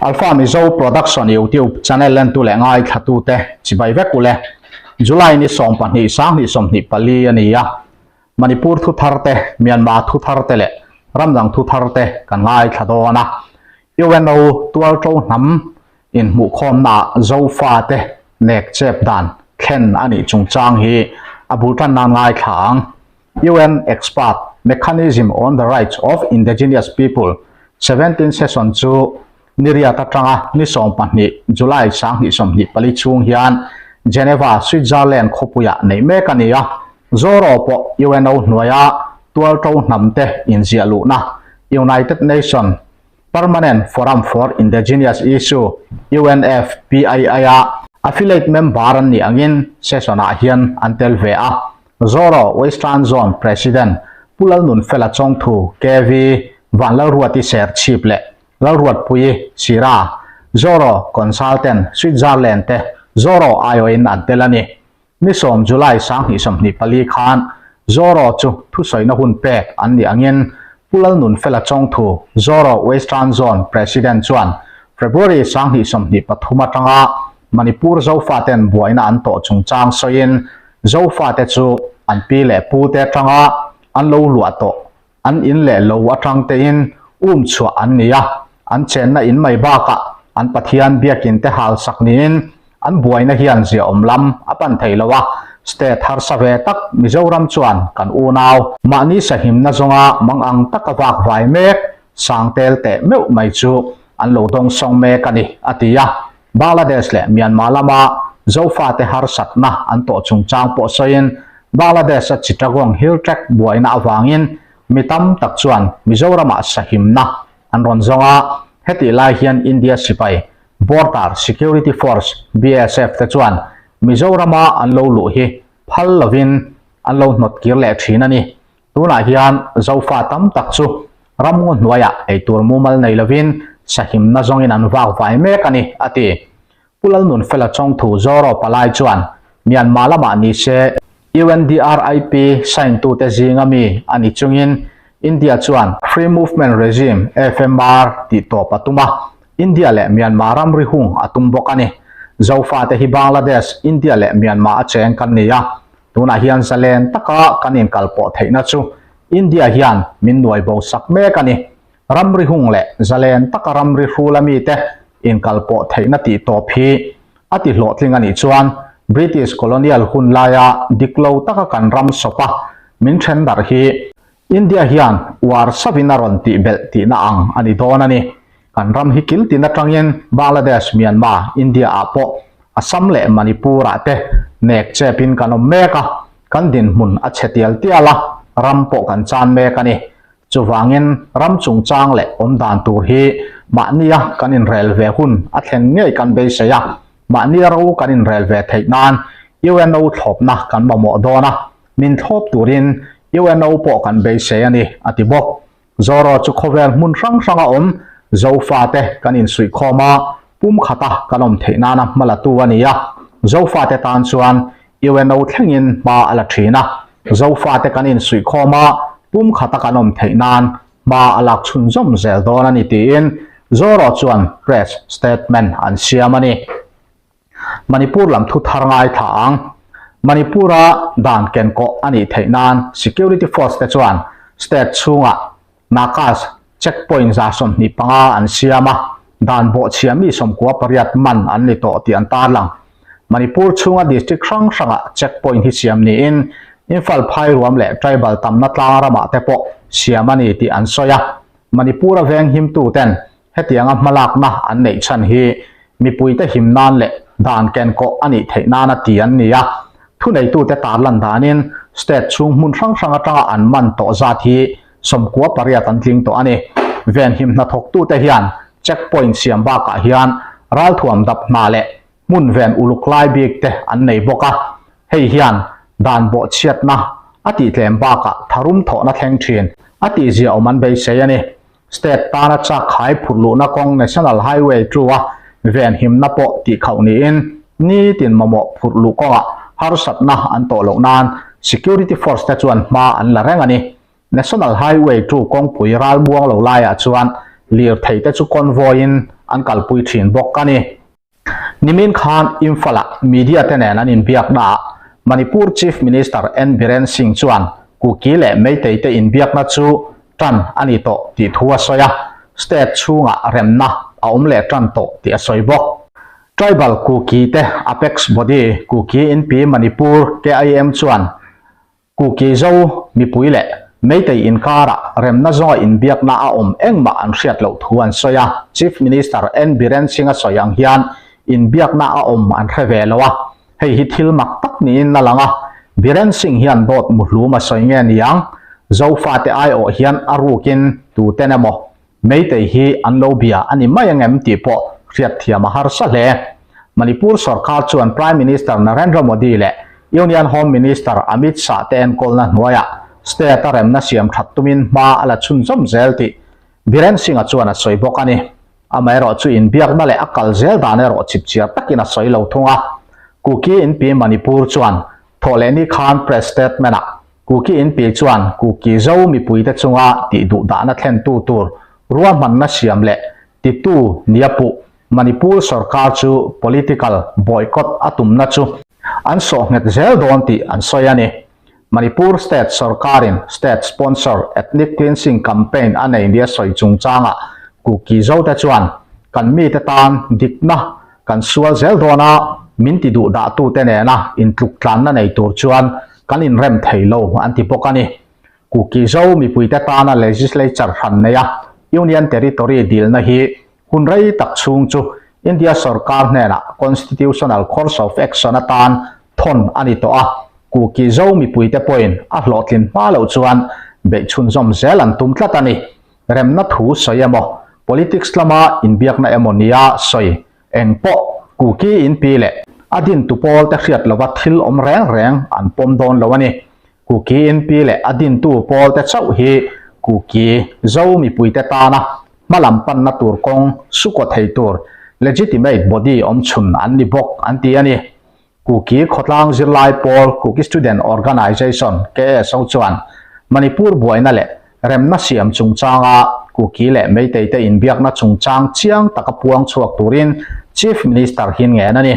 Alpha Mizo Production YouTube channel lentu leh ngaithlatute chibai vek ule. July ni 12 2024 a ni a. Manipur thu thar te, Myanmar thu thar te leh ramdang thu thar te kan ngaithla dawn a. UNO tualto hnam inhmuhkhawmnaah Zofate nek chep dan thlen a nih chungchang hi a bul tan nan ngaithla ang. UN Expert Mechanism on the Rights of Indigenous People 17 Session chu niriat atanga ni 12 July 2024 chhung hian Geneva, Switzerland khawpuiah neih mek a ni a. Zoro pawh UNO hnuaia tualto hnamte inziah luhna United Nation Permanent Forum for Indigenous Issue, UNFPII, a affiliate member an nih angin session-ah hian an tel ve a. Zoro Western Zone President Pu Lalnunfela Chawngthu, KV, Vanlalruati Serchhip leh Lalruatpuii Sira, Zoro Consultant, Switzerland te Zoro aiawhin an tel a ni. Ni 10 July 2024 khan Zoro chu thusawina hun pek an nih angin Pu Lalnunfela Chawngthu, Zoro Western Zone President chuan February 2023 atanga Manipur Zofaten buaina an tawh chungchang sawiin Zofate chu an pi leh pute atanga an lo luah tawh an in leh lo atang tein um chhuah an ni a, an chenna in mai bakah an Pathian biakin te hal sak niin an buaina hian ziaawm lam a pan thei lo a, state harsa ve tak Mizoram chuan kan unau mahni sahimna zawnga mang ang taka vak vai mek sang tel teh meuh mai chu an lo dawng sawng mek a ni, a ti a. Bangladesh leh Myanmar lama Zofate harsatna an tawh chungchang pawh sawiin Bangladesh-a Chittagong Hill Tract buaina avangin mi tam tak chuan Mizoramah sahimna an rawn zawng a, hetih lai hian India sipai Border Security Force, BSF, te chuan Mizorama an lo luh hi phal lovin an lo hnawt kir leh thin a ni. Tunah hian Zofa tam tak chu ramngaw hnuaiah eitur mumal nei lovin sahimna zawngin an vak vai mek a ni, a ti. Pu Lalnunfela Chawngthu Zoro Palai chuan Myanmar lamah ni se UNDRIP sign tute zinga mi a ni chungin India chuan Free Movement Regime, FMR, tih tawp a tum a, India leh Myanmar ramri hung a tum bawk a ni. Zofate hi Bangladesh, India leh Myanmar a cheng kan ni a, Tunah hian zalen taka kan inkalpawh theihna chu India hian min nuai bo sak mek a ni. Ramri hung leh zalen taka ramri hrula mite inkalpawh theihna tih tawp hi a ti hlawhtling a nih chuan British colonial hun laia dik lo taka kan ram sawpa min then darh hi India hian uar savin a rawn tih belh tihna ang a ni dawn a ni. Kan ram hi kil tin atangin Bangladesh, Myanmar, India ah pawh Assam leh Manipur ah te nek chepin kan awm mek a, kan dinhmun a chhe tial tial a, ram pawh kan chan mek a ni. Chuvangin ram chungchang leh awm dan tur hi mahnia kan inrel ve hun a thlen ngei kan beisei a, mahnia ro kan inrel ve theih nan UNO thlawpna kan mamawh dawn a, min thlawp turin UNO pawh kan beisei a ni, a ti bawk. Zoro chu khawvel hmun hrang hranga awm Zofate kan insuihkhawm a, pum khata kan awm theih nana hma latu a ni a. Zofate tan chuan UNO thlengin hma a la thin a. Zofate kan insuihkhawm a, pum khata kan awm theih nan hma a lak chhunzawm zel dawn a ni tiin Zoro chuan press statement an siam a ni. Manipur lam thu thar ngaithla ang. Manipur-a dan kenkawh a nih theih nan security force te chuan state chhungah Nakas checkpoint 25 an siam a, dan bawhchhia mi 98 man an ni tawh tih an tarlang. Manipur chhunga district hrang hrangah checkpoint hi siam niin Imphal phairuam leh tribal tamna tlang ramah te pawh siam a ni tih an sawi a. Manipur-a veng himtuten Hetianga hmalakna an neih chhan hi mipuite him nan leh dan kenkawh a nih theih nana ti an ni a. Thuneitute tarlan danin state chhung hmun hrang hrang atanga an man tawh zat hi 98 an tling tawh a ni. Venhim hnathawktute hian checkpoint siam bakah hian ralthuam dap hna leh hmun ven uluk lai bik te an nei bawk a. Hei hian dan bawhchhiatna a tihtlem bakah tharum thawhna thleng thin a tihzia awm an beisei a ni. State tana chak khai phurh luhna kawng National Highway 2 a venhimna pawh tih khauh niin nitin mamawh phurh luh kawngah harsatna an tawh loh nan security force te chuan hma an la reng a ni. National Highway 2 kawngpui ral muang lo laiah chuan lirthei te chu convoy in an kalpui thin bawk a ni. Nimin khan Imphal-ah media te nen an inbiaknaah Manipur Chief Minister N Biren Singh chuan Kuki leh Meitei te inbiakna chu tan a ni tawh tih thu a sawi a, state chhungah remna a awm leh tan tawh tih a sawi bawk. Tribal Kuki te apex body Kuki Inpi Manipur, KIM, chuan Kuki Zo mipui leh Meitei inkarah remna zawnga inbiakna a awm engmah an hriat loh thu an sawi a, Chief Minister N Biren Singh a sawi ang hian inbiakna a awm an hre ve lo a, hei hi thil mak tak niin a lang a, Biren Singh hian dawt muhlum a sawi nge niang? Zofate aiawh hian a rukin tuten emaw Meitei hi an lo bia a ni mai angem tih pawh hriatthiam a harsa hle. Manipur sorkar chuan Prime Minister Narendra Modi leh Union Home Minister Amit Shah te enkawlna hnuaiah state-a remna siam that tumin hma a la chhunzawm zel tih Biren Singh-a chuan a sawi bawk a ni. Amaherawh chu inbiakna leh a kal zel dan erawh chipchiar takin a sawi lo thung a. Kuki inpi Manipur chuan thawhlehni khan press statement-ah Kuki inpi chuan Kuki Zo mipuite chunga tih duh dahna thlentu tur ruahmanna siam leh titu nia puh Manipur sorkar chu political boycott a tumna chu an sawh nghet zel dawn tih an sawi a ni. Manipur state sorkarin state sponsor ethnic cleansing campaign a nei nia sawi chungchangah Kuki Zote chuan kan mite tan dikna kan sual zel dawn a, min ti duh dahtute nena intluktlanna nei tur chuan kan inrem thei lo an ti bawk a ni. Kuki Zo mipuite tana legislature hran neia Union Territory dilna hi hun rei tak chhung chu India sorkar hnenah Constitutional Course of Action atan thawn a ni tawh a, Kuki Zo mipuite pawhin a hlawhtlin hma loh chuan beih chhunzawm zel an tum tlat a ni. Remna thu sawi emaw, politics lama inbiakna emaw nia sawi eng pawh Kuki inpi leh a dintu pawlte hriat lova thil awm reng reng an pawm dawn lo a ni. Kuki inpi leh a dintu pawlte chauh hi Kuki Zo mipuite tana hmalam panna tur kawng sukaw thei tur legitimate body awmchhun an ni bawk an ti a ni. Kuki khawtlang zirlai pawl Kuki Student Organization, KSO, chuan Manipur buaina leh remna siam chungchanga Kuki leh Meitei te inbiakna chungchang chiang taka puang chhuak turin Chief Minister hi ngen a ni.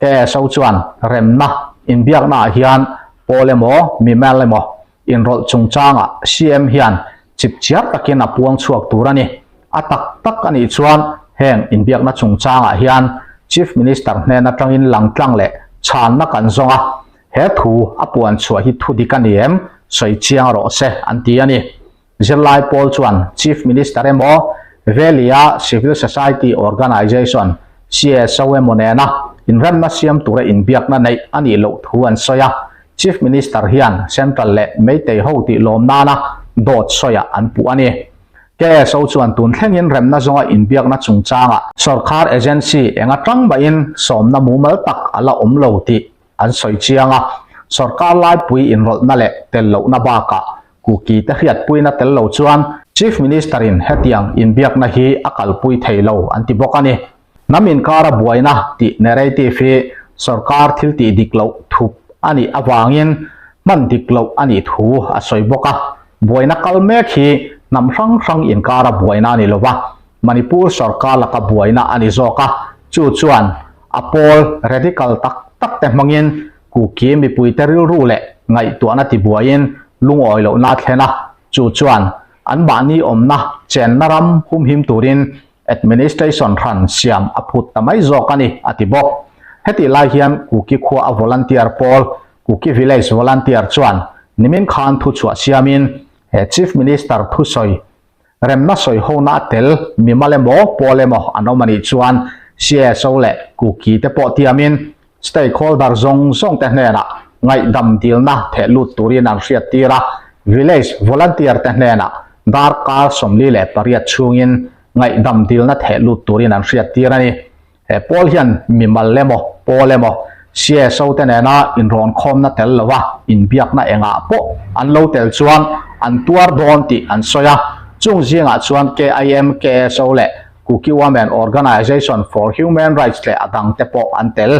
KSO chuan remna inbiaknaah hian pawl emaw, mimal emaw Inrawlh chungchangah CM hian chipchiar takin a puang chhuak tur a ni. A tak tak a nih chuan heng inbiakna chungchangah hian Chief Minister hnen atangin langtlang leh chhanna kan zawng a, he thu a puan chhuah hi thu dik a ni em sawi chiang rawh se an ti a ni. Zirlai pawl chuan Chief Minister emaw Valley-a Civil Society Organisation, CSO, emaw nena inremna siam tura inbiakna neih a nih loh thu an sawi a, Chief Minister hian Central leh Meitei ho tih lawm nana dawt sawiah an puh a ni. KSO chuan tun thlengin remna zawnga inbiakna chungchangah sawrkar agency eng atang mahin sawmna mumal tak a la awm lo tih an sawi chiang a, sawrkar laipui inrawlhna leh tel lohna bakah Kuki te hriatpuina tel lo chuan Chief Minister in hetiang inbiakna hi a kalpui thei lo an ti bawk a ni. Hnam inkara buaina tih narrative hi sawrkar thil tih dik loh thup a nih avangin hman dik loh a nih thu a sawi bawk a. Buaina kal mek hi hnam hrang hrang inkara buaina a ni lova, Manipur sawrkar laka buaina a ni zawk a, chu chuan a pawl radical tak tak te hmangin Kuki mipuite rilru leh ngaihtuahna tibuaiin lungawi lohna a thlen a, chu chuan anmahni awmna chenna ram humhim turin administration hran siam a phut ta mai zawk a ni, a ti bawk. Hetih lai hian Kuki khua a volunteer pawl Kuki Village Volunteer chuan nimin khan thuchhuah siamin he Chief Minister thusawi Remna sawi hona a tel mimal emaw pawl emaw an awm a nih chuan CSO leh Kuki te pawh tiamin stakeholder zawng zawng te hnenah ngaihdam dilna theh lut turin an hriattir a, village volunteer te hnenah darkar 48 chhungin ngaihdam dilna theh lut turin an hriattir a ni. He pawl hian mimal emaw, pawl emaw, CSO te nena inrawnkhawmna tel lova inbiakna engah pawh an lo tel chuan an tuar dawn tih an sawi a. Chung zingah chuan KIM, KSO leh Kuki Women Organization for Human Rights leh a dangte pawh an tel.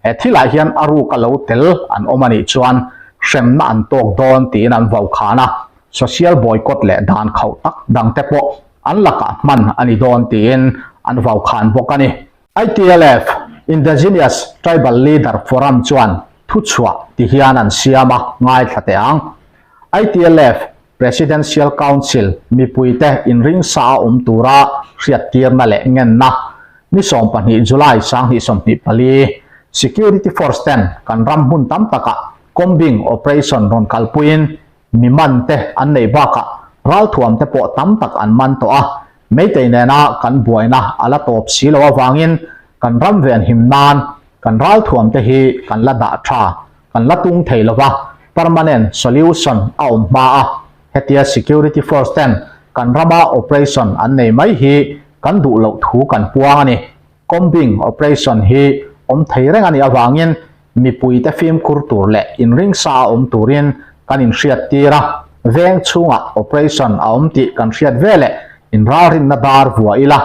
He thilah hian a ruka lo tel an awm a nih chuan hremna an tawk dawn tiin an vokhan a. Social boycott leh dan khauh tak dangte pawh an lakah hman a ni dawn tiin an vaukhan bawk a ni. ITLF, Indigenous Tribal Leader Forum chuan thuchhuah ti hian an siam a, ngaithla teh ang. ITLF Presidential Council mipuite inringsa a awm tura hriattirna leh ngenna ni 12 July 2024, Security Force ten kan ram hmun tam takah combing operation rawn kalpuiin Mi man te an neih bakah ralthuam te pawh tam tak an man tawh a, Meitei nena kan buaina a la tawp si lo avangin kan ram venhim nan kan ralthuam te hi kan la dah tha, kan la tung thei lo va, permanent solution a awm hma a, hetia security force ten kan rama operation an nei mai hi kan duh loh thu kan puang a ni. Combing operation hi awm thei reng a nih avangin mipuite fimkhur tur leh inringsa a awm turin kan inhriattir a, veng chhungah operation a awm tih kan hriat veleh inralrinna dar vua ila,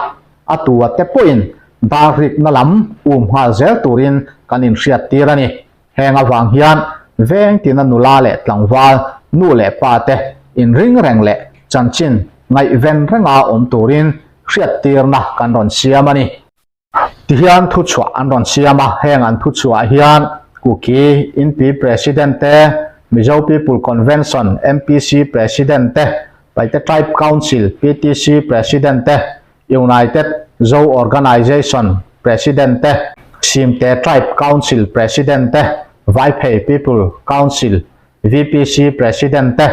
a tua te pawhin dar rikna lam um nghal zel turin kan inhriattir a ni. Heng avang hian veng tina nula leh tlangval, nu leh pa te inring reng leh chanchin ngaihven renga awm turin hriattirna kan rawn siam a ni. Tihian thuchhuah an rawn siam a, heng an thuchhuah hian Kuki Inpi President te, Mizo People Convention, MPC, President te, Paite Tribe Council, PTC, President te, United Zo Organization President te, Simte Tribe Council President te, Vaiphei People Council, VPC, President te,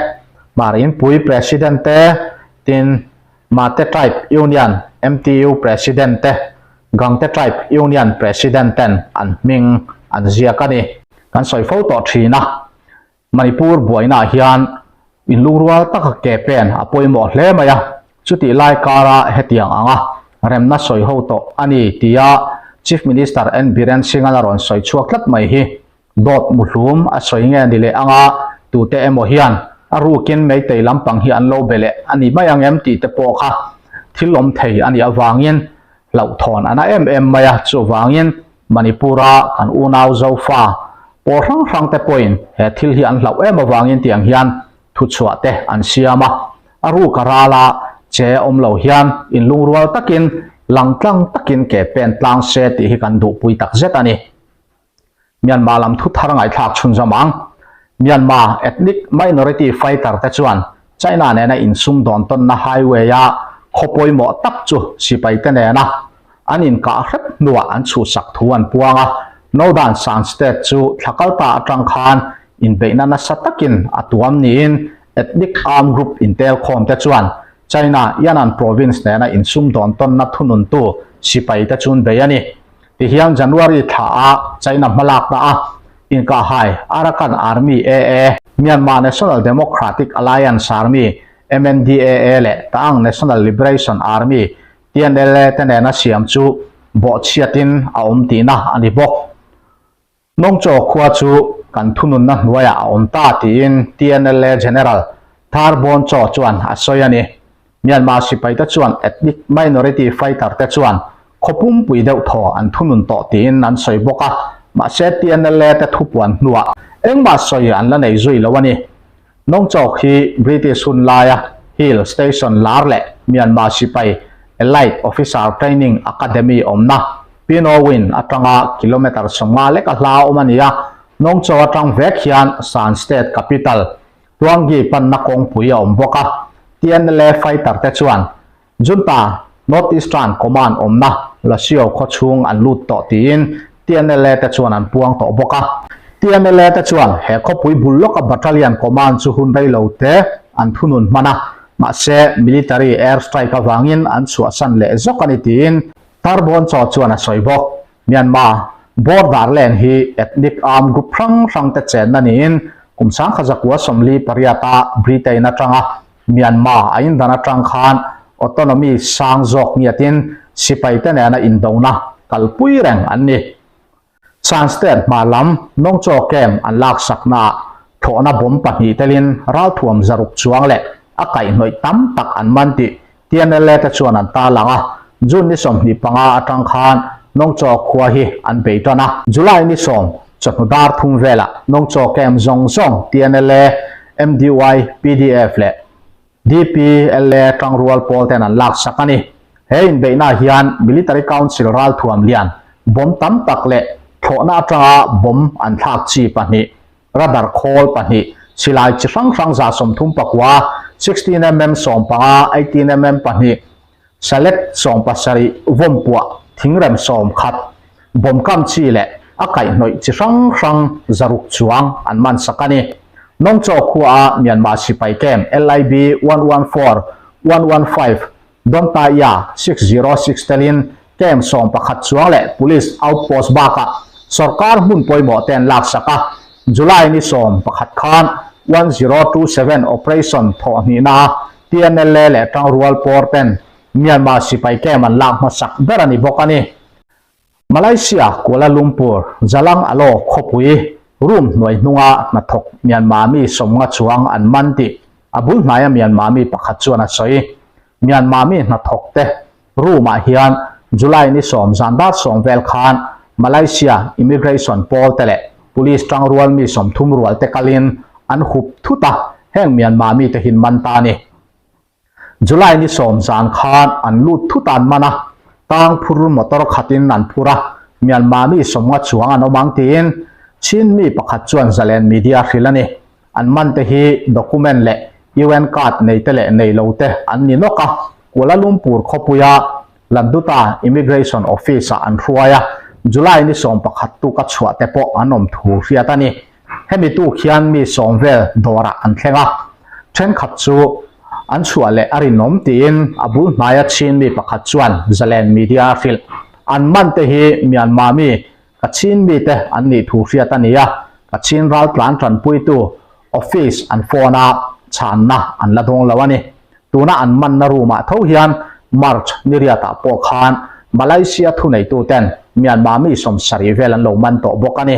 Hmar Inpui President te, tin Mate Tribe Union, MTU, President te, Gangte Tribe Union President ten an hming an ziak a ni. Kan sawi fo tawh thin a. Manipur buainaah hian inlungrual taka ke pen a pawimawh hle mai a, chutih lai kara hetiang anga remna sawi ho tawh a ni tia Chief Minister N Biren Singh-a'n a rawn sawi chhuak tlat mai hi dawt muhlum a sawi nge ni leh anga tute emaw hian a rukin Meitei lampang hi an lo be leh a ni mai ang em tih te pawh kha thil awm thei a nih avangin hlauhthawn a na em em mai a, chuvangin Manipur-a kan unau Zofa pawl hrang hrang te pawhin he thil hi an hlauh em avangin tiang hian thuchhuah te an siam a, a ruk a rala che awm lo hian inlungrual takin langtlang takin ke pen tlang se tih hi kan duhpui tak zet a ni. Myanmar lam thu thar ngaihthlak chhunzawm ang. Myanmar ethnic minority fighter te chuan China nena insumdawn tawnna highway-a khaw pawimawh tak chu sipaite nena an inkah hrep hnuah an chhuhsak thu an puang a. Northern Shan State chu thla kalta atang khan inbeihna nasa takin a tuam niin ethnic armed group intelkhawm te chuan China Yan'an Province nena insumdawn tawnna thununtu sipaite chu an bei a ni. Tihian January thla a China hmalakna a inkahhai Arakan Army, AA, Myanmar National Democratic Alliance Army, MNDAA, leh Ta'ang National Liberation Army, TNLA, te nena siam chu bawhchhiatin a awm tihna a ni bawk. Nongchaw khua chu kan thununna hnuaiah a awm ta tiin TNLA General Thar Bon Chaw chuan a sawi a ni. Myanmar sipaite chuan ethnic minority fighter te chuan khaw pumpui deuh thaw an thunun tawh tiin an sawi bawk a, mahse TNLA te thupuan hnuah engmah sawi an la nei zui lo a ni. Nongchawk hi British hun laia Hill Station lar leh Myanmar sipai Elite Officer Training Academy awmna Pinowin atanga kilometre 50 leka hla awm a ni a, Nongchaw atang vek hian Shan State capital Tuanggi panna kawngpui a awm bawk a, TNLA fighter te chuan Junta North Eastern Command awmna Lashio khaw chhung an lut tawh tiin TNLA te chuan an puang tawh bawk a. TNLA te chuan he khawpui bul lawka Battalion Command chu hun rei lo te an thunun hman a, mahse military air strike avangin an chhuahsan leh zawk a ni tiin Tarbon Chaw chuan a sawi bawk. Myanmar border land hi ethnic armed group hrang hrang te chenna niin kum 1948 a Britain atanga Myanmar a indan atang khan autonomy sang zawk ngiatin sipaite nena indona kalpui reng an ni. Shan State hma lam Nongchaw Camp an laksaknaah thlawhna bomb pahnih telin ralthuam zaruk chuang leh a kaihhnawih tam tak an man tih TNLA te chuan an tarlang a, June ni 25 atang khan Nongchaw khua hi an bei tan a. July ni 10 chawhnu dar thum velah Nongchaw Camp zawng zawng TNLA, MDY, PDF leh DPLA tangrual pawl ten an laksak a ni. He inbeihna hian Military Council ralthuam lian bomb tam tak leh thlawhna atanga bomb an thlak chi pahnih, radar khawl pahnih, silai chi hrang hrang 35, 16 mm 15, 18 mm pahnih, Salet 17 vawmpuah thingrem 10, bomb kam chi leh a kaihhnawih chi hrang hrang 600 chuang an man sak a ni. Nongchaw khuaa Myanmar sipai camp LIB 114, 115, Dontaiya 606 telin camp 11 chuang leh Police outpost bakah sorkar hmun pawimawh te an laksak a. July ni 11 khan 1027 operation thawhhnihna TNLA leh Tangrual pawr ten Myanmar sipai camp an lak hmasak ber a ni bawk a ni. Malaysia, Kuala Lumpur, Jalang Alo khawpui room hnuai hnunga hnathawk Myanmar mi 50 chuang an man tih a bul hnaia Myanmar mi pakhat chuan a sawi. Myanmar mi hnathawk te room ah hian July ni 10 zan dar 10 vel khan Malaysia Immigration pawl te leh Police tangrual mi 30 rual te kalin an hup thut a, heng Myanmar mi te hin man ta a ni. July ni 10 zan khan an lut thut a an man a, tang phur motor khatin an phur a, Myanmar mi 50 chuang an awm ang tiin Chin mi pakhat chuan Zalen Media hrilh a ni. An man te hi document leh UN card nei te leh nei lo te an ni nawk a, Kuala Lumpur khawpuia Landuta Immigration Office-ah an hruai a, July ni 11 tuka chhuah te pawh an awm thu hriat a ni. Hemi tuk hian mi 10 vel dawrah an thleng a, thenkhat chu an chhuah leh a rinawm tiin a bul hnaia Chin mi pakhat chuan Zalen Media a hrilh. An man te hi Myanmar mi Kachin mite an nih thu hriat a ni a, Kachin raltlan tanpuitu office an phone a, chhanna an la dawng lo a ni. Tuna an manna room ah tho hian March ni riatah pawh khan Malaysia thuneituten Myanmar mi 70 vel an lo man tawh bawk a ni.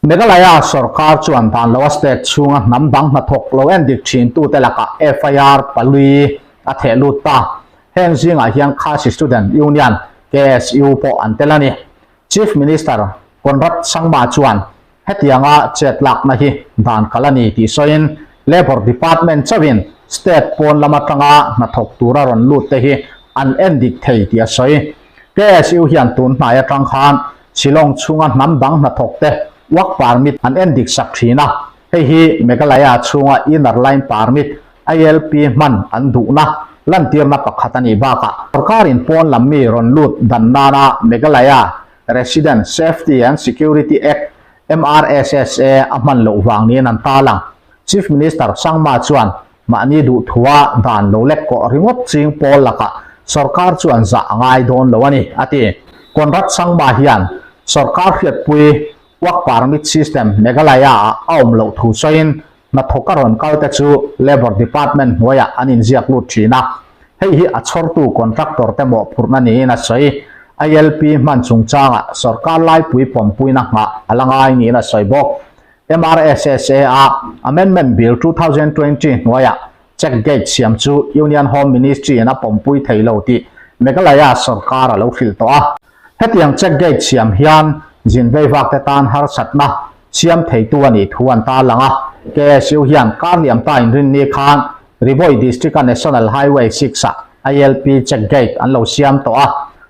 Meghalaya sorkar chuan dan loa state chhunga hnam dang hnathawk lo en dik thintute lakah FIR palui a theh lut ta. Heng zingah hian Khasi Student Union, KSU, pawh an tel a ni. Chief Minister Conrad Sangma chuan hetianga chet lakna hi dan kal a ni tih sawiin Labour Department chauhin state pawn lam atanga hnathawk tura rawn lut te hi an en dik thei tih a sawi. KSU hian tun hnai atang khan Shillong chhunga hnam dang hnathawk te work permit an en dik sak thin a, hei hi Meghalaya chhunga Inner Line Permit, ILP, hman an duhna lantirna pakhat a nih bakah sorkarin pawn lam mi rawn lut dan nana Meghalaya Resident Safety and Security Act, MRSSA, a hman loh vang niin an tarlang. Chief Minister Sangma chuan Mahni duhthua dan lo lek kawh ringawt ching pawl lakah sorkar chuan zah a ngai dawn lo a ni, a ti. Conrad Sangma hian sorkar hriatpui work permit system Meghalaya-ah a awm loh thu sawiin hnathawk a rawn kalte chu Labour Department hnuaiah an inziak lut thin a, hei hi a chhawrtu contractor te mawhphurhna niin a sawi. ILP hman chungchangah sorkar laipui pawmpuina nghah a la ngai niin a sawi bawk. MRSSA a Amendment Bill 2020 hnuaiah check gate siam chu Union Home Ministry in a pawmpui thei lo tih Meghalaya sorkar a lo hrilh tawh a. Hetiang check gate siam hian zin veivak te tan harsatna siam theitu a nih thu an tarlang a. KSU hian kar liam ta inrinni khan Riboi District-a National Highway 6-ah ILP check gate an lo siam tawh a,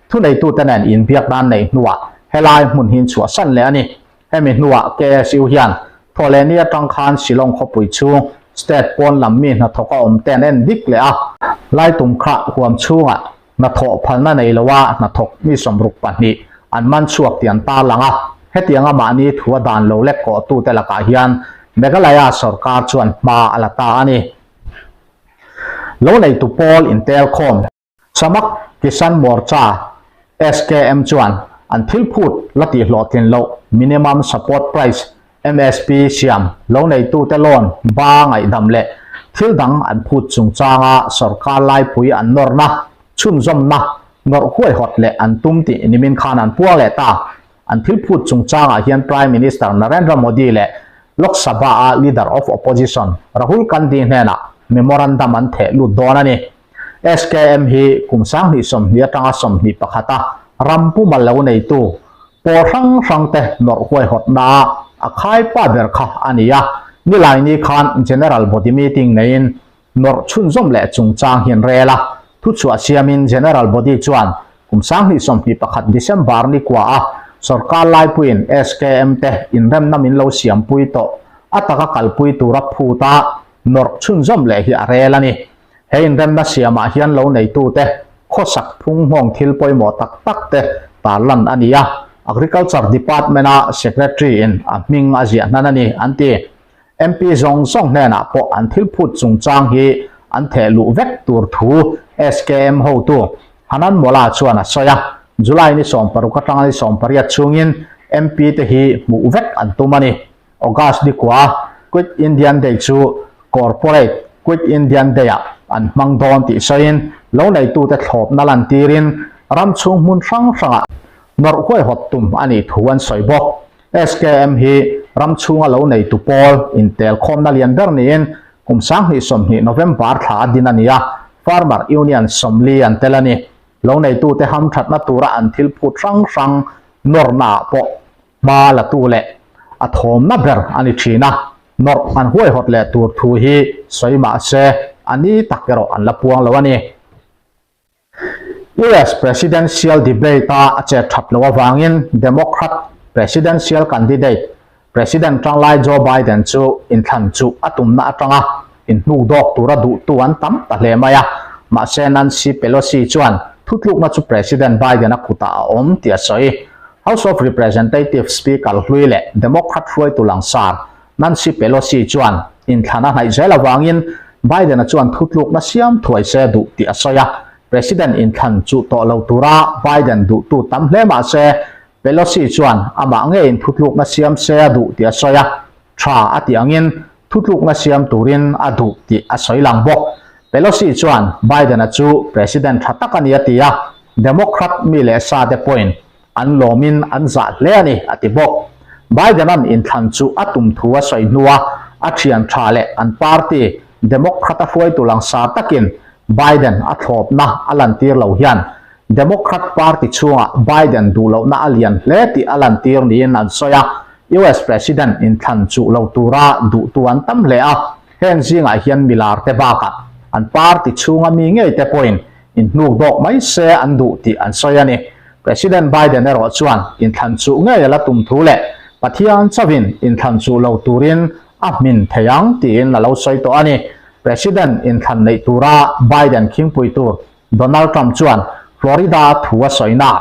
thuneitute nen inbiak dan neih hnuah helai hmun hi chhuahsan leh a ni. Hemi hnuah KSU hian Thawhlehni atang khan Shillong khawpui chhung state pawn lam mi hnathawk a awm te an en dik leh a, Laitum kha huam chhungah hnathawh phalna nei loa hnathawk mi 62 an man chhuak tih an tarlang a, hetianga mahni thu a dan lo lek kawhtute lakah hian Meghalaya sorkar chuan hma a la ta a ni. Lo neitu pawl intelkhawm. Samak Kisan Morcha, SKM, chuan an thil phut la tih hlawhtlin loh Minimum Support Price, MSP, siam lo neitute loan ba ngaihdam leh thil dang an phut chungchanga sorkar laipui an nawrna, chhunzawmna, nawrh huaihawt leh an tum tih nimin khan an puang leh ta. An thil phut chungchangah hian Prime Minister Narendra Modi leh Lok Sabha-a Leader of Opposition Rahul Gandhi hnenah memorandum an theh lut dawn a ni. SKM hi kum 2020 atanga 21 a ram puma lo neitu pawl hrang hrang te nawrh huaihawtna a a khaipa ber kha a ni a. Nilaini khan General Body Meeting neiin nawrh chhunzawm leh chungchang hi an rel a. Thuchhuah siamin General Body chuan kum 2021 December ni kua a sorkar laipuiin SKM te inremna min lo siampui tawh a taka kalpui tura phut a nawrh chhunzawm leh hi a rel a ni. He inremna siamah hian lo neitute khawsak phung nghawng thil pawimawh tak tak te tarlan a ni a, Agriculture Department-a Secretary in a hming a ziah hnan a ni, an ti. MP zawng zawng hnenah pawh an thil phut chungchang hi an theh luh vek tur thu SKM hotu Hanan Mola chuan a sawi a, July ni 16 atanga ni 18 chhungin MP te hi hmuh vek an tum a ni. August ni kua Quit Indian Day chu Corporate Quit Indian Day-ah an hmang dawn tih sawiin lo neitute thlawpna lantirin ram chhung hmun hrang hrangah nawrh huaihawt tum a nih thu an sawi bawk. SKM hi ram chhunga lo neitu pawl intel khawmna lian ber niin kum 2020 November thla a din a ni a, Farmer Union 40 an tel a ni. Lo neitute hamthatna tura an thil phut hrang hrang nawrnaah pawh hma latu leh a thawmna ber a ni thin a, nawrh an huaihawt leh tur thu hi sawi mah se a ni tak erawh an la puang lo a ni. US Presidential Debate-a a chet that loh avangin Democrat Presidential candidate President tanglai Joe Biden chu inthlan chu a tumna atanga inhnukdawk tura duhtu an tam ta hle mai a. Mahse Nancy Pelosi chuan thutlukna chu President Biden-a kutah a awm tih a sawi. House of Representatives Speaker hlui leh Democrat hruaitu langsar Nancy Pelosi chuan inthlan a hnaih zel avangin Biden-a chuan thutlukna siam thuai se duh tih a sawi a, President inthlan chuh tawh lo tura Biden duhtu tam hle mah se Pelosi chuan amah ngeiin thutlukna siam se a duh tih a sawi a, tha a tih angin thutlukna siam turin a duh tih a sawi lang bawk. Pelosi chuan Biden-a chu President tha tak a ni a ti a, Democrat mi leh sa te pawhin an lawmin an zah hle a ni, a ti bawk. Biden-a'n inthlan chu a tum thu a sawi hnua a thian tha leh an party Democrat-a hruaitu langsar takin Biden a thlawpna a lantir lo hian Democrat party chhungah Biden duh lohna a lian hle tih a lantir niin an sawi a, US President inthlan chuh lo tura duhtu an tam hle a, heng zingah hian milar te bakah an party chhunga mi ngei te pawhin inhnuk dawk mai se an duh tih an sawi a ni. President Biden erawh chuan inthlan chuh ngei a la tum thu leh Pathian chauhin inthlan chuh lo turin a hmin thei ang tiin a lo sawi tawh a ni. President inthlan neih tura Biden khingpui tur Donald Trump chuan Florida thu a sawina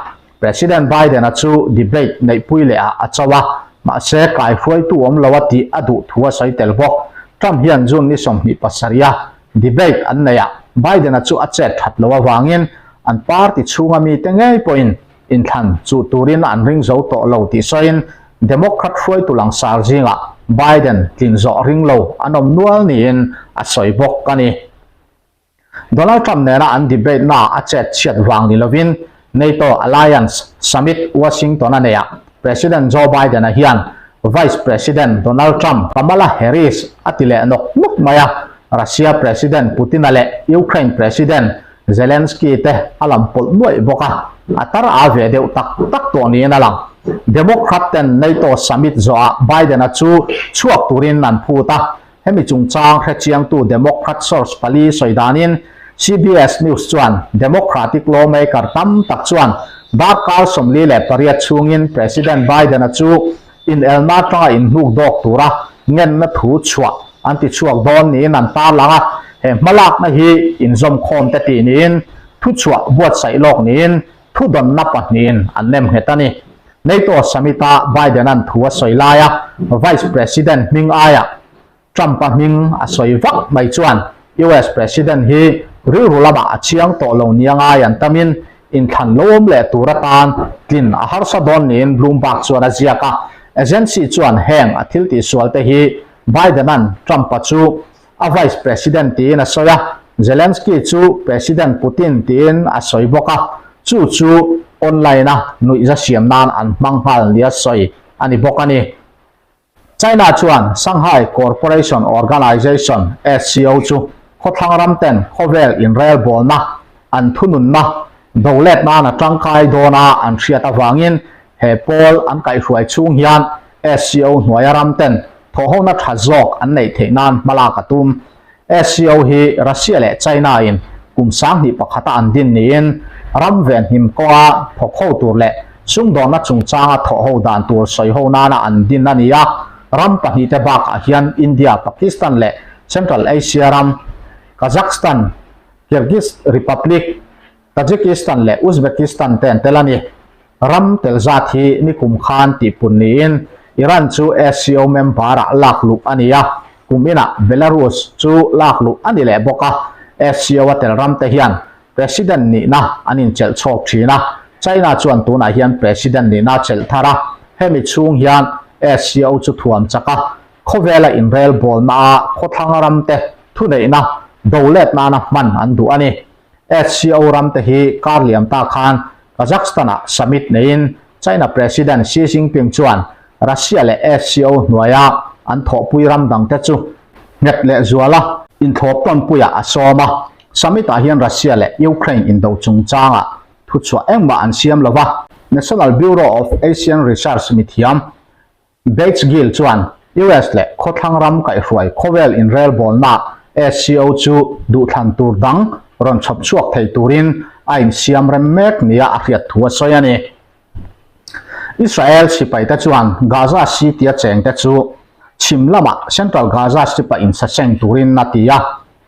President Biden-a chu debate neihpui leh ah a cho a, mahse kaihruaitu awm lo a tih a duh thu a sawi tel bawk. Trump hian June ni 27 a debate an neih ah Biden-a chu a chet that loh avangin an party chhunga mite ngei pawhin inthlan chuh turin an ring zo tawh lo tih sawiin Democrat hruaitu langsar zingah Biden tlin zawh ring lo an awm nual niin a sawi bawk a ni. Donald Trump nena an debate na a chet chhiat vang ni lovin NATO Alliance Summit Washington a neih ah President Joe Biden-a hian Vice President Donald Trump Kamala Harris a ti leh nawk nawk mai a, Russia President Putin-a leh Ukraine President Zelensky te a lam pawlh nuaih bawk a, a tar a ve deuh tak tak tawh niin a lang. Democrat ten NATO Summit zawhah Biden-a chu chhuak turin an phut a, Hemi chungchang hrechiangtu Democrat source pali sawi danin CBS News chuan Democratic lawmaker tam tak chuan darkar 48 chhungin President Biden-a chu inelna atanga inhnuk dawk tura ngenna thu chhuah an ti chhuak dawn niin an tarlang a, he hmalakna hi inzawmkhawm te tih niin thuchhuah buatsaih lawk niin thudawnna pahnihin an nem nghet a ni. NATO Summit-a Biden-a'n thu a sawi laia Vice President hming aiah Trump-a hming a sawi vak mai chuan US President hi rilru lamah a chiang tawh lo nia ngai an tamin inthlan lo awm leh tur atan tlin a harsa dawn niin Bloomberg chuan a ziak a. Agency chuan heng a thil tihsual te hi Biden-a'n Trump-a chu a Vice President tiin a sawi a, Zelensky chu President Putin tiin a sawi bawk a, chu chu online-a nuihza siam nan an hmang nghal nia sawi a ni bawk a ni. China chuan Shanghai Cooperation Organization, SCO, chu khawthlang ram ten khawvel inrelbawlna an thununna do let nan a tangkai dawna an hriat avangin he pawl an kaihhruai chhung hian SCO hnuaia ram ten thawhhona tha zawk an neih theih nan hmalak a tum. SCO hi Russia leh China in kum 2001 a an din niin ram venhim kawnga thawk ho tur leh sumdawnna chungchanga thawh ho dan tur sawi ho nana an din a ni a. Ram pahnihte bakah hian India, Pakistan leh Central Asia ram, Kazakhstan, Kyrgyz Republic, Tajikistan leh Uzbekistan te an tel a ni. Ram tel zat hi nikum khan tihpun niin Iran chu SCO member-ah lak luh a ni a, kum inah Belarus chu lak luh a ni leh bawk a. SCO-a tel ramte hian President nihna an inchelh chhawk thin a, China chuan tunah hian President nihna a chelh thar a, hemi chhung hian SCO chu thuam chak a, khawvela inrelbawlnaah khawthlang ramte thuneihna do let nana hman an duh a ni. SCO ram te hi kar liam ta khan Kazakhstan-ah summit neiin China President Xi Jinping chuan Russia leh SCO hnuaia an thawhpui ram dangte chu nghet leh zuala inthlawp tawnpuiah a sawm a. Summit-ah hian Russia leh Ukraine indo chungchangah thuchhuah engmah an siam lo va. National Bureau of Asian Research mithiam Bates Gill chuan US leh khawthlang ram kaihhruai khawvel inrelbawlna SCO chu duhthlan tur dang rawn chhawp chhuak thei turin a insiam rem mek nia a hriat thu a sawi a ni. Israel sipaite chuan Gaza City-a chengte chu chhim lamah Central Gaza Strip-a insaseng turin a ti a,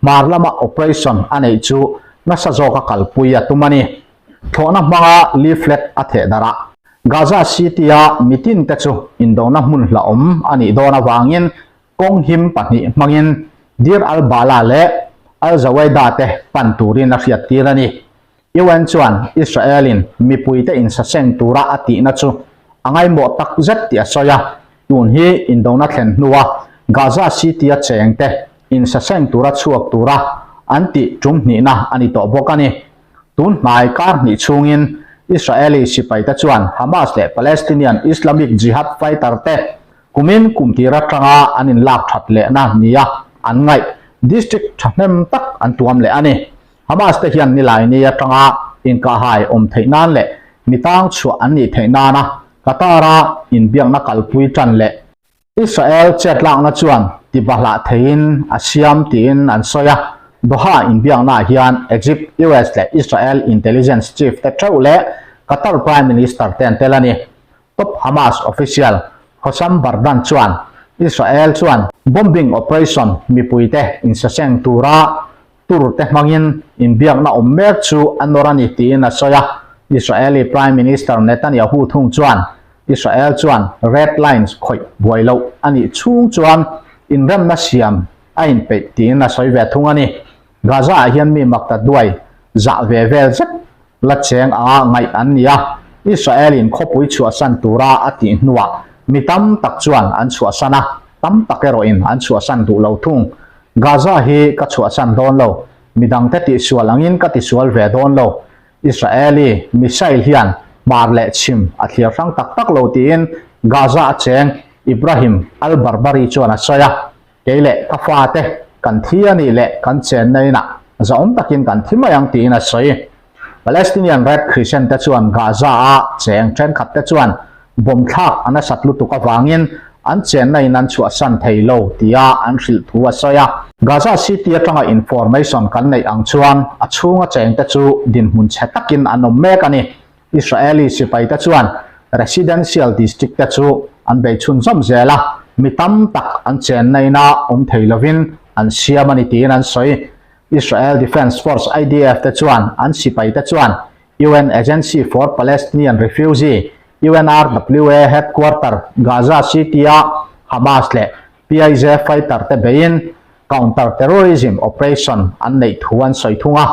hmar lama operation a neih chu nasa zawka kalpui a tum a ni. Thlawhna hmanga leaflet a theh darh a. Gaza City-a mitin te chu indona hmun hlauhawm a nih dawn avangin kawng him pahnih hmangin Deir al-Balah leh Al-Zawayda te pan turin a hriattir a ni. UN chuan Israel-in mipuite insaseng tura a tihna chu a ngaimawh tak zet tih a sawi a, tun hi indona thlen hnua Gaza City-a chengte insaseng tura chhuak tura an tih tum hnihna a ni tawh bawk a ni. Tun hnai kar hnih chhungin Israeli sipaite chuan Hamas leh Palestinian Islamic Jihad fighter te kumin kum tir atanga an inlak that lehna nia an ngaih district thahnem tak an tuam leh a ni. Hamas te hian Nilaini atanga inkahhai awm theih nan leh mi tang chhuah an nih theih nana Qatar-a inbiakna kalpui tan leh Israel chetlakna chuan tibahlah theiin a siam tiin an sawi a, Doha inbiaknaah hian Egypt, US leh Israel intelligence chief te theuh leh Qatar Prime Minister te an tel a ni. Top Hamas official Hossam Bardan chuan Israel chuan bombing operation mipuite insaseng tura tur te hmangin inbiakna awm mek chu a nawr a ni tiin a sawi a. Israeli Prime Minister Netanyahu thung chuan Israel chuan red lines khawih buai loh a nih chhung chuan inremna siam a inpeih tiin a sawi ve thung a ni. Gaza-ah hian mi makta duai zah ve vel zet la cheng anga ngaih an ni a, Israel-in khawpui chhuahsan tura a tih hnuah mi tam tak chuan an chhuahsan a, tam tak erawhin an chhuahsan duh lo thung. Gaza hi ka chhuahsan dawn lo, midangte tihsual angin ka tisual ve dawn lo. Israeli missile hian hmar leh chhim a thlir hrang tak tak lo tiin Gaza a cheng Ibrahim al-Barbari chuan a sawi a, Kei leh ka fate kan thi a nih leh kan chenna inah zahawm takin kan thi mai ang tiin a sawi. Palestinian Red Crescent te chuan Gaza-a cheng thenkhat te chuan bomb thlak a nasat lutuk avangin an chenna in an chhuahsan thei lo tia an hrilh thu a sawi a. Gaza City atanga information kan neih ang chuan a chhunga chengte chu dinhmun chhe takin an awm mek a ni. Israeli sipaite chuan residential district te chu an bei chhunzawm zel a, mi tam tak an chenna ina awm thei lovin an siam a ni tiin an sawi. Israel Defense Force, IDF, te chuan an sipaite chuan UN Agency for Palestinian Refugee, UNRWA, headquarter Gaza City-a Hamas leh PIJ fighter te beiin counter-terrorism operation an neih thu an sawi thung a.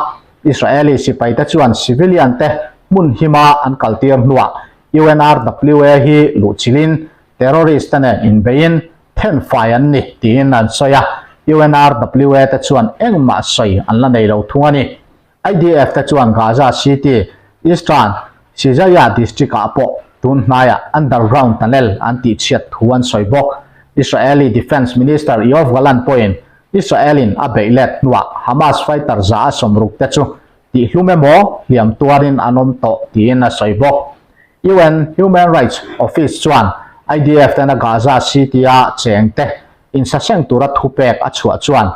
Israeli sipaite chuan civilian te hmun hima an kaltir hnuah UNRWA hi luhchilhin terrorist te nen inbeiin thenfai an ni tiin an sawi a, UNRWA te chuan engmah sawi an la nei lo thung a ni. IDF te chuan Gaza City, Eastern Shejaiya district-ah pawh tun hnaiah underground tunnel an tihchhiat thu an sawi bawk. Israeli Defence Minister Yoav Gallant pawhin Israel-in a beih let hnuah Hamas fighter za a sawmruk te chu tihlum emaw hliam tuarin an awm tawh tiin a sawi bawk. UN Human Rights Office chuan IDF tena Gaza City-a chengte insaseng tura thupek a chhuah chuan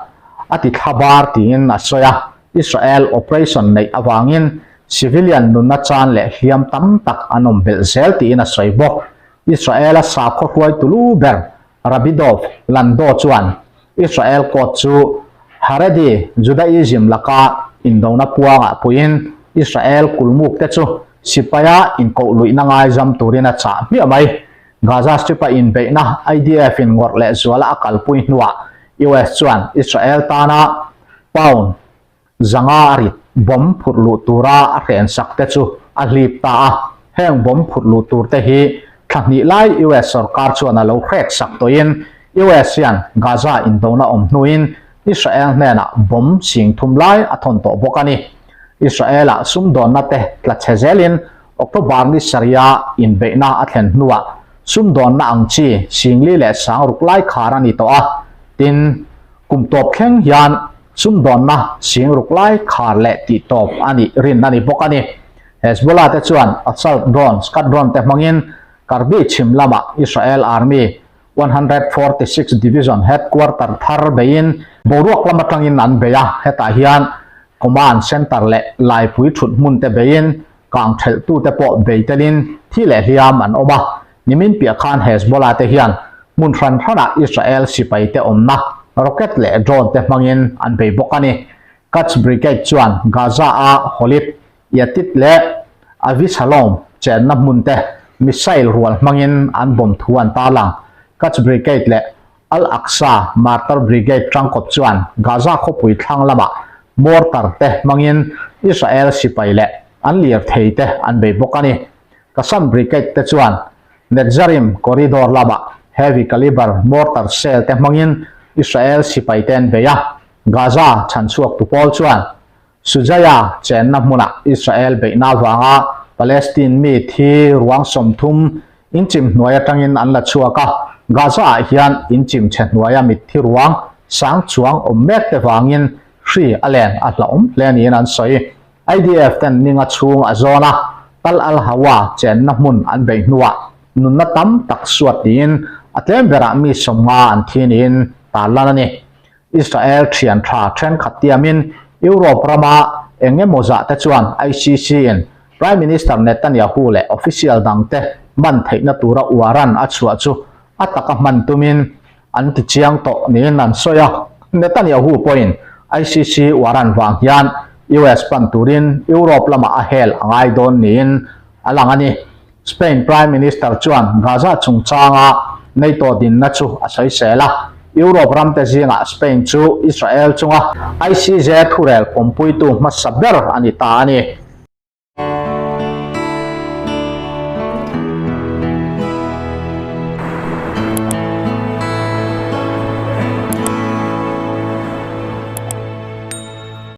a ti thlabar tiin a sawi a. Israel operation neih avangin civilian nunna chan leh hliam tam tak an awm belh zel tiin a sawi bawk. Israel-a sakhaw hruaitu lu ber Rabbi Dov Landau chuan Israel court chu Haredi Judaism laka indona puangah puiin Israel kulmuk te chu sipaia inkoh luihna ngaizam turin a chah hmiah mai. Gaza Strip-a inbeihna IDF-in ngawrh leh zuala a kalpui hnuah US chuan Israel tana pound zanga a rit bomb phurh luh tura a hrensak te chu a hlip ta a. Heng bomb phurh luh tur te hi thla hnih lai US sorkar chuan a lo hrek sak tawhin US hian Gaza indona awm hnuin Israel hnenah bomb sing thum lai a thawn tawh bawk a ni. Israel-ah sumdawnna te tla chhe zelin October ni sarih-a inbeihna a thlen hnuah sumdawnna ang chi singli leh sangruk lai khar a ni tawh a, tin, Kum tawp thleng hian sumdawnna sing ruk lai khar leh tih tawp a nih rin a ni bawk a ni. Hezbollah te chuan assault drone Scud drone te hmangin Karbi chhim lamah Israel Army 146 Division headquarter thar beiin boruak lam atangin an bei a, hetah hian command center leh laipui thut hmun te beiin kang thelhtute pawh bei telin thi leh hliam an awm a. Nimin piah khan Hezbollah te hian hmun hran hranah Israel sipai te awmna rocket leh drone te hmangin an bei bawk a ni. Quds Brigade chuan Gaza-a Holib, Yatit leh Avisalom chenna hmun te missile rual hmangin an bomb thu an tarlang. Quds Brigade leh Al-Aqsa Martyr Brigade tangkawp chuan Gaza khawpui thlang lamah mortar te hmangin Israel sipai leh an lirthei te an bei bawk a ni. Qassam Brigade te chuan Netzarim corridor lamah heavy caliber mortar shell te hmangin Israel sipai te an bei a, Gaza chhanchhuak tu pawl chuan Sujaya chenna hmunah Israel beihna avanga Palestine mi thi ruang 30 inchim hnuai atangin an la chhuak a, Gaza-ah hian inchim chhe hnuaia mitthi ruang sang chuang awm mek te vangin hri a len a hlauhawm hle niin an sawi. IDF ten ninga chhung a zawn a, Tal al-Hawa chenna hmun an beih hnuah nunna tam tak suat niin a tlem berah mi 50 an thi niin tarlan a ni. Israel thian tha thenkhat tiamin Europe rama eng emaw zah te chuan ICC in Prime Minister Netanyahu leh official dangte man theihna tura uaran a chhuah chu a taka hman tumin an ti chiang tawh niin an sawi a. Netanyahu pawhin ICC uaran vang hian US pan turin Europe lamah a hel a ngai dawn niin a lang a ni. Spain Prime Minister chuan Gaza chungchanga NATO dinna chu a sawisel a, Europe ramte zingah Spain chu Israel chunga ICJ thurel pawmpuitu hmasa ber a ni ta a ni.